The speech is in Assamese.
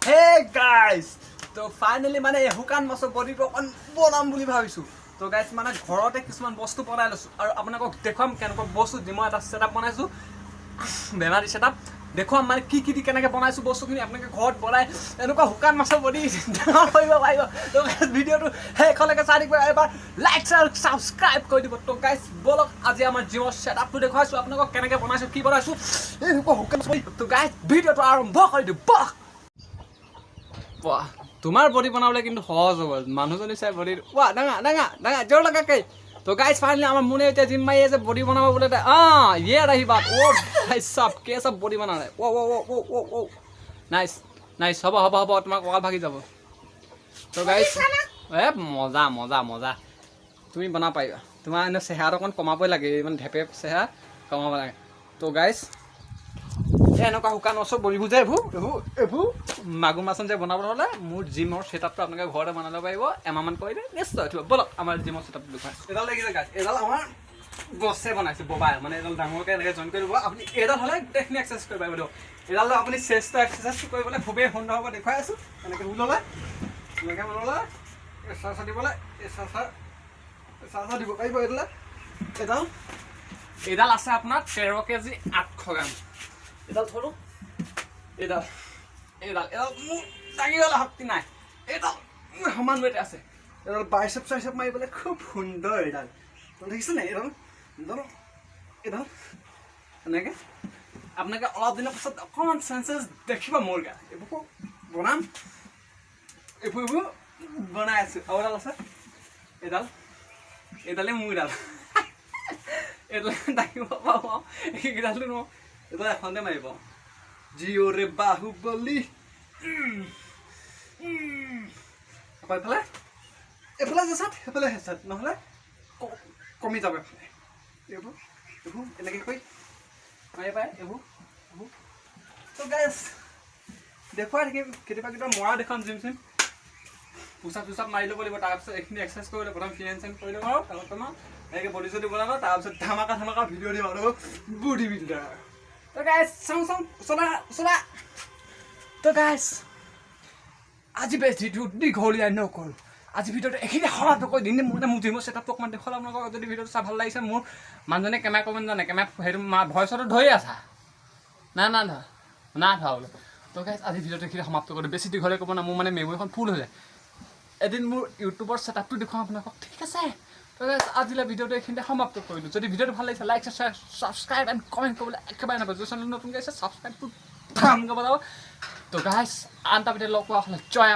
হে গাইজ, তো ফাইনেলি মানে এই শুকান মাছৰ বডিটো অকণ বনাম বুলি ভাবিছোঁ। তো গাইজ, মানে ঘৰতে কিছুমান বস্তু বনাই লৈছোঁ আৰু আপোনালোকক দেখুৱাম কেনেকুৱা বস্তু দি মই এটা ছেটআপ বনাইছোঁ, বেমাৰী ছেটআপ দেখুৱাম। মানে কি কি দি কেনেকৈ বনাইছোঁ বস্তুখিনি, আপোনালোকে ঘৰত বনাই এনেকুৱা শুকান মাছৰ বডি ডাঙৰ কৰিব পাৰিব। তো গাইজ, ভিডিঅ'টো শেষলৈকে চাই থাকিব, এবাৰ লাইক আৰু ছাবস্ক্ৰাইব কৰি দিব। তো গাইজ, ব'লক, আজি আমাৰ জিমৰ ছেটআপটো দেখুৱাইছোঁ আপোনালোকক, কেনেকৈ বনাইছোঁ, কি বনাইছোঁ এনেকুৱা শুকান মাছৰ বডি। তো গাইজ, ভিডিঅ'টো আৰম্ভ কৰি দিওঁ, ব'লক। বাহ, তোমাৰ বডি বনাবলৈ কিন্তু সহজ হ'ব, মানুহজনী চাই বডি। ৱা, ডাঙা ডাঙা ডাঙা জোৰ লগাকে। তো গাইজ, ফাইনেলি আমাৰ মোনে এতিয়া জিম মাৰি আছে, বডি বনাব বোলে তাই। ये रही बात। ओ भाई साहब, कैसा বডি বনা নাই। অ' অ' অ' অ' অ' অ' নাইচ নাইচ, হ'ব হ'ব হ'ব, তোমাৰ কঁকাল ভাগি যাব। তো গাইজ, এ মজা মজা মজা, তুমি বনাব পাৰিবা। তোমাৰ এনে চেহেৰাটো অকণ কমাবই লাগে, ইমান ঢেপে চেহেৰা কমাব লাগে। তো গাইজ, এই এনেকুৱা শুকান মাছৰ বডিবোৰ যে এইবোৰ এইবোৰ এইবোৰ মাগুৰ মাছ যে বনাবলৈ হ'লে মোৰ জিমৰ ছেটআপটো আপোনালোকে ঘৰতে বনাই ল'ব পাৰিব। এমাহমান কৰিলে নিশ্চয় উঠিব। ব'লক, আমাৰ জিমৰ ছেটআপটো দেখুৱাই। এডাল লাগিছে গাইজ, এডাল আমাৰ বছে বনাইছে ববাই। মানে এডাল ডাঙৰকৈ এনেকৈ জইন কৰি ল'ব আপুনি। এডাল হ'লে গোটেইখিনি এক্সাৰচাইজ কৰিব পাৰিব। দিয়ক, এডাল আপুনি চেষ্টৰ এক্সাৰচাইজটো কৰিবলৈ খুবেই সুন্দৰ হ'ব। দেখুৱাই আছোঁ, এনেকৈ ল'লে, এনেকৈ ল'লে এচা দিবলৈ, এচা এচা দিব পাৰিব। এডাল এডাল এইডাল আছে আপোনাৰ 13 কেজি 800 গ্ৰাম। এডাল থলোঁ। এইডাল এইডাল এডাল মোৰ দাঙিবলৈ শক্তি নাই, এইডাল মোৰ সমান ৱেট আছে। এডাল বাইচেপ চাইচেপ মাৰিবলৈ খুব সুন্দৰ। এইডাল দেখিছে নাই? এডাল এডাল এডাল এনেকৈ আপোনালোকে অলপ দিনৰ পাছত অকণমান চেঞ্চেছ দেখিব মোৰ গাত। এইবোৰ বনাম, এইবোৰ এইবোৰ বনাই আছোঁ। আৰু এডাল আছে, এডাল এইডালেই মোৰ এডাল, এইডাল দাঙিব পাৰোঁ, এইকেইডালটো নোৱাৰোঁ। এইডাল এখনতে মাৰিব। জিঅ' ৰে বাহুবলী। আকৌ এইফালে এইফালে যে চাত, সেইফালে হেঁচাত, নহ'লে কমি যাব এইফালে। এইবোৰ এইবোৰ এনেকৈ কৰি মাৰি পায় এইবোৰ এইবোৰ। তো গাইজ, দেখুৱাই থাকিম, কেতিয়াবা কেতিয়াবা মৰা দেখুৱাম। জিম চিম পোচাপ চোচাপ মাৰি ল'ব লাগিব, তাৰপিছত এইখিনি এক্সাৰচাইজ কৰি ল'ব। প্ৰথম ফিন চেন কৰি ল'ব আৰু তাৰপিছত তোমাৰ এনেকৈ বডি চডি বনাব, তাৰপিছত ধামাকা ধামাকা ভিডিঅ' দিম আৰু বডি বিল্ডাৰ। তো গাইজ, চাওঁ চাওঁ, চলা চলা। তো গাইজ, আজি বেছি দীঘলীয়া নকৰোঁ, আজি ভিডিঅ'টো এইখিনি সমাপ্ত কৰি দিম। মই মোৰ জিমৰ ছেটআপটো অকণমান দেখুৱালে আপোনালোকক। যদি ভিডিঅ'টো চাই ভাল লাগিছে, মোৰ মানুহজনে কেমেৰা কৰিব নাজানে, কেমেৰা সেইটো ভইচটো ধৰি আছা না না ধৰা না ধৰা বোলে। তো গাইজ, আজি ভিডিঅ'টো এইখিনি সমাপ্ত কৰি দিওঁ। বেছি দীঘলীয়া ক'ব না, মোৰ মানে মেমৰিখন ফুল হৈ যায়। এদিন মোৰ ইউটিউবৰ ছেটআপটো দেখুৱাম আপোনালোকক, ঠিক আছে? তো গাইজ, আজিলৈ ভিডিঅ'টো এইখিনিতে সমাপ্ত কৰিলোঁ। যদি ভিডিঅ'টো ভাল লাগিছে, লাইক, ছাবস্ক্ৰাইব এণ্ড কমেণ্ট কৰিবলৈ একেবাৰে নাপাব। যদি চেনেল নতুনকৈ আছে, ছাবস্ক্ৰাইবটো ধামকৈ বজাব। তো গাইজ, আন এটা ভিডিঅ' লগ পোৱা হ'লে জয়।